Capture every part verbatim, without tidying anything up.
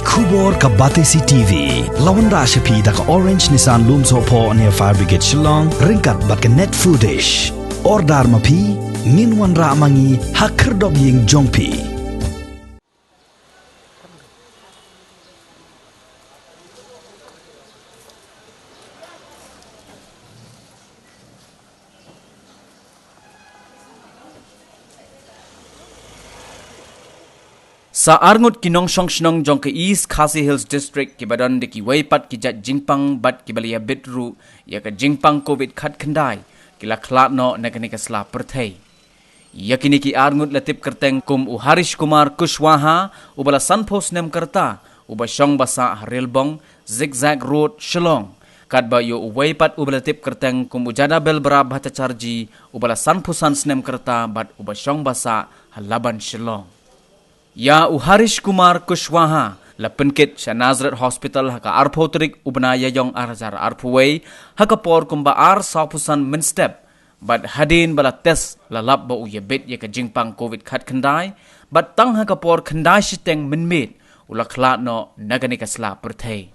Khubor ka Batesi T V. La wanrah sha phi da ka Orange Nissan Lumsohphoh near Fire Brigade Shillong, ryngkat bad ka Net Foodish. Order ma phi, ngin wanrah ma ngi ha khyrdop ïing jong phi. Sa arngut ki nongshong shnong jong ka East Khasi Hills District kiba don da kiwei pat ki jait jingpang bad kiba la ïabit ruh ïa ka jingpang covid khatkhyndai, ki la khlad noh na kane ka sla pyrthei. Ïa kine ki arngut la tip kyrteng kum u Harish Kumar Kushwaha, uba la sanphew snem ka rta, uba shong ba sah ha Rilbong, Zigzag Road, Shillong. Katba ïa uwei pat uba la tip kyrteng kum u Jadabelbra Bhattacharjee, uba la sanphew san snem ka rta bad uba shong ba sah ha Laban, Shillong. Ïa u Harish Kumar Kushwaha la pynkit sha Nazareth Hospital ha ka arphew tarik u bnai Ïaïong ar hajar arphew wei, ha ka por kumba ar sawphew san mynstep, bad hadien ba la test la lap ba u ïabit ïa ka jingpang covid khatkhyndai, bad tang ha ka por khyndai shiteng mynmiet u la khlad noh na kane ka sla pyrthei.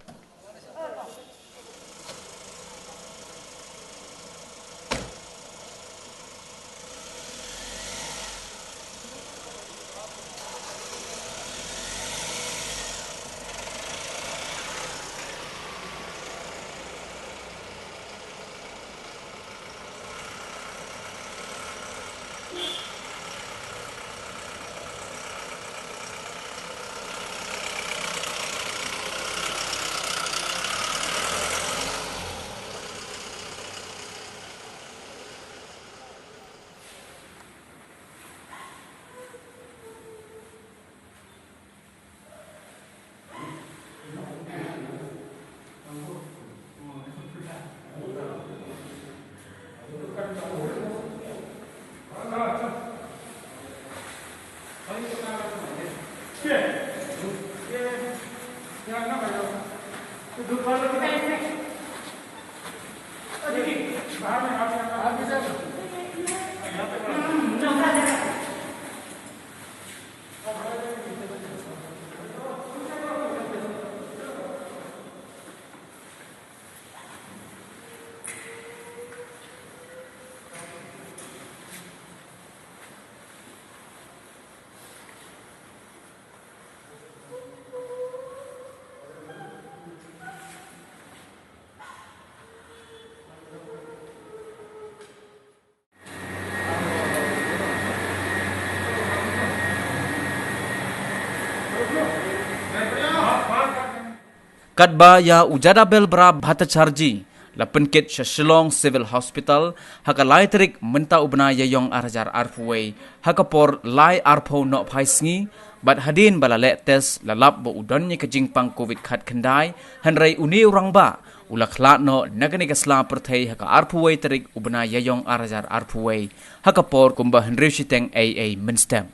Katba ïa u Jadabelbra Bhattacharjee la pynkit sha Shillong Civil Hospital ha ka lai tarik mynta u bnai Ïaïong ar hajar arphew wei, ha ka por lai arphew nohphai sngi, bad hadien ba la leh test la lap ba u don ïa ka jingpang covid khatkhyndai, hynrei une u rangbah u la khlad noh na kane ka sla pyrthei ha ka arphew wei tarik u bnai Ïaïong ar hajar arphew wei, ha ka por kumba hynriew shiteng eiei mynstep.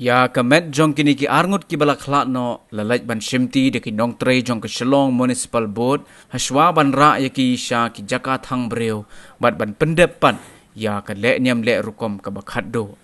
Ïa ka met jong kine ki arngut kiba la khlad noh la leit ban shimti da ki nongtrei jong ka Shillong Municipal Board, hashwa ban rah ïa ki sha ki jaka thang briew, bad ban pyndep pat ïa ka leh niam leh rukom kaba khatduh.